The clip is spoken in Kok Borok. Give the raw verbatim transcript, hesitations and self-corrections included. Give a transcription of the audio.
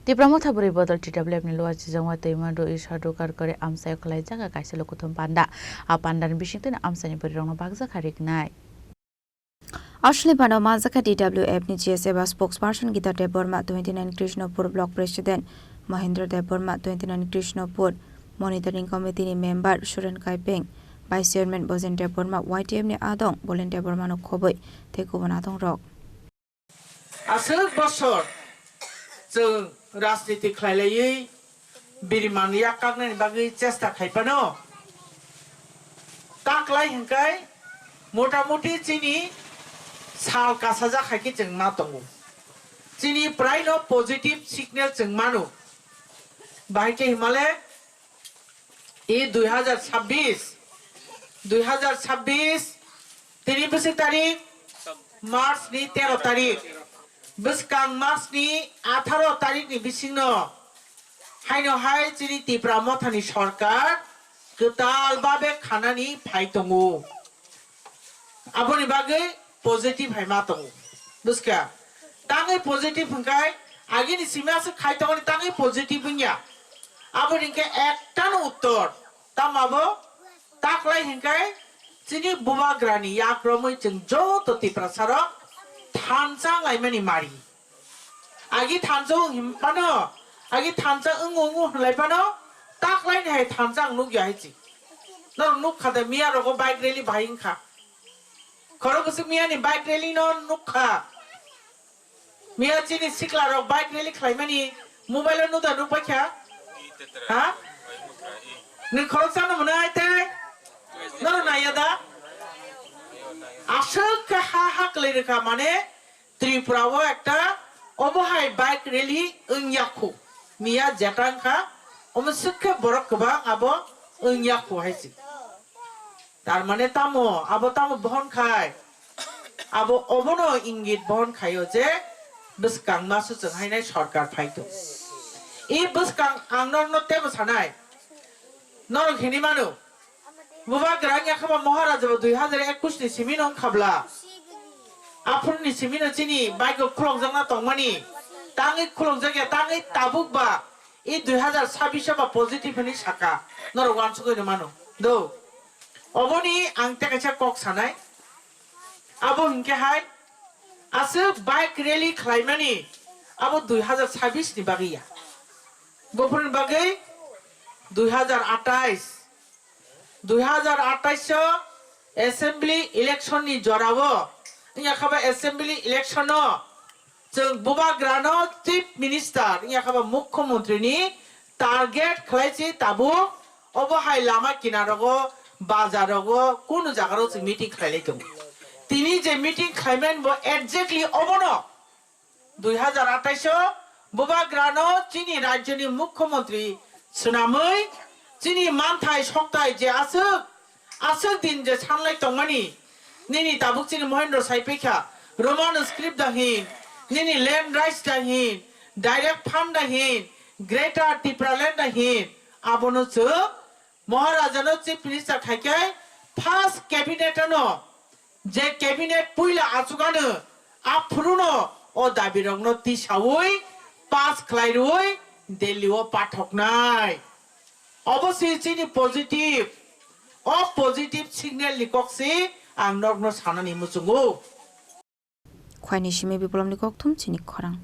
Tipra Motha Bwrwi Bodol T W F ni Luwa Chijongwa Twima Dui Sadu Karkori amchaio khwlaijak kaisa lukuthum panda. A pandani bisingtwi amchaini bwrwirokno bakjakha riknai. Aswlni panda o manjakha D W F ni G S eba spokesperson Gita Debbarma, twenty nine Krishnapur Block President Mahendra Debbarma, twenty nine Krishnapur Monitoring Committee ni member Suren Kaipeng, Vice Chairman Bojen Debbarma, Y T F ni adong Bolen Debbarma no khobwi tei kubun adongrok. Aswk bosor chwng rajniti khlailaiwi biriman yak kaknani bagwi chesta khai phano, taklai hwnkhe motamuti chini sal kasajak hai khe chwng ma tongo. Chini praino positive signal chwng mano. Bahai khe himale e dui hazar chabbish, dui hazar chabbish, tini bwswk tarik? March ni tero tarik. Bwskang March ni atharo tarik ni bisingno haino hai chini Tipra Mothani sorkar kwtal babe khanani phai tongo. Aboni bagwi positive hai ma tongo. Bwskha. Tangwi positive hwnkhe agini simi aswk khai tongoni tangwi positive wngya. Aboni hwnkhe ektano uttor. Tamo abo taklai hwnkhe chini bubagrani yak romwi chwng joto Tiprasarok thansa wnglaimani mari. Agi thansa wng hinphano, agi thansa wngo wngo hwnlai phano, taklaini hai thansa ang nukya hai chi. Norok nukha de, miya rogo bike rally bahai wngkha. Khoro bwswk miyani bike rally no nukha. Miya chini sikla rok bike rally khlaimani mobile o nuda nukpaikha. Ha? Nwng khoroksa no mwnai tei? Norok naiya da? Aswk khe ha ha kwlwi rwkha mane Tripura o ekta obo hai bike rally wngya khu. Miya jeta wngkha, omo swk khe borok kwbang abo wngya khu hai se. Tar mane tamo, abo tamo bohon khai. Abo obono ingit bohon khaio je bwskang ma suchung hainai sorkar phai tong. I bwskang ang norokno tebo sanai. Norok hini mano. Bubagra wngya khe ba Maharaja bo dui hazar ekush ni simi no wngkha bla. Aphuru ni simi no chini bike o khulokjakna tongmani. Tangwi khulokjak ya, tangwi tabuk ba. I dui hazar chabbish o ba positive hinwi saka. Norok uansugwi no mano. Do. Oboni ang tei kaisa kok sanai. Abo hinkhe hai aswk bike rally khlaimani abo dui hazar chabbish ni bagwi ya. Buphuruni bagwi dui hazar atais, dui hazar atais o assembly election ni jorao wngya kha ba assembly election o chwng bubagrano chief minister wngya kha ba mukhyamantri ni target khlai se tabuk obo hai lama kinarogo, bazarogo, kunu jagaro chwng meeting khlailai tongo. Tini je meeting khlaimani bo exactly obono dui hazar atais o bubagrano chini rajyoni mukhyamantri swnamwi chini manthai soktai je aswk, aswk din je sanlai tongmani, nini tabuk chini Mohendro sai paikha, Roman script da hin, nini land rights da hin, direct fund da hin, Greater Tipraland da hin, abono chwng Maharaja no Chief Minister khai khe first cabinet ano je cabinet puila achukano aphuru no o dabi rok no tisaui pass khlai rwui Delhi o pathoknai. Obo se chini positive, o positive signal ni kok se ang nok no sanani muchungo. Khwaini simi Biplobni kokthum chini khorang.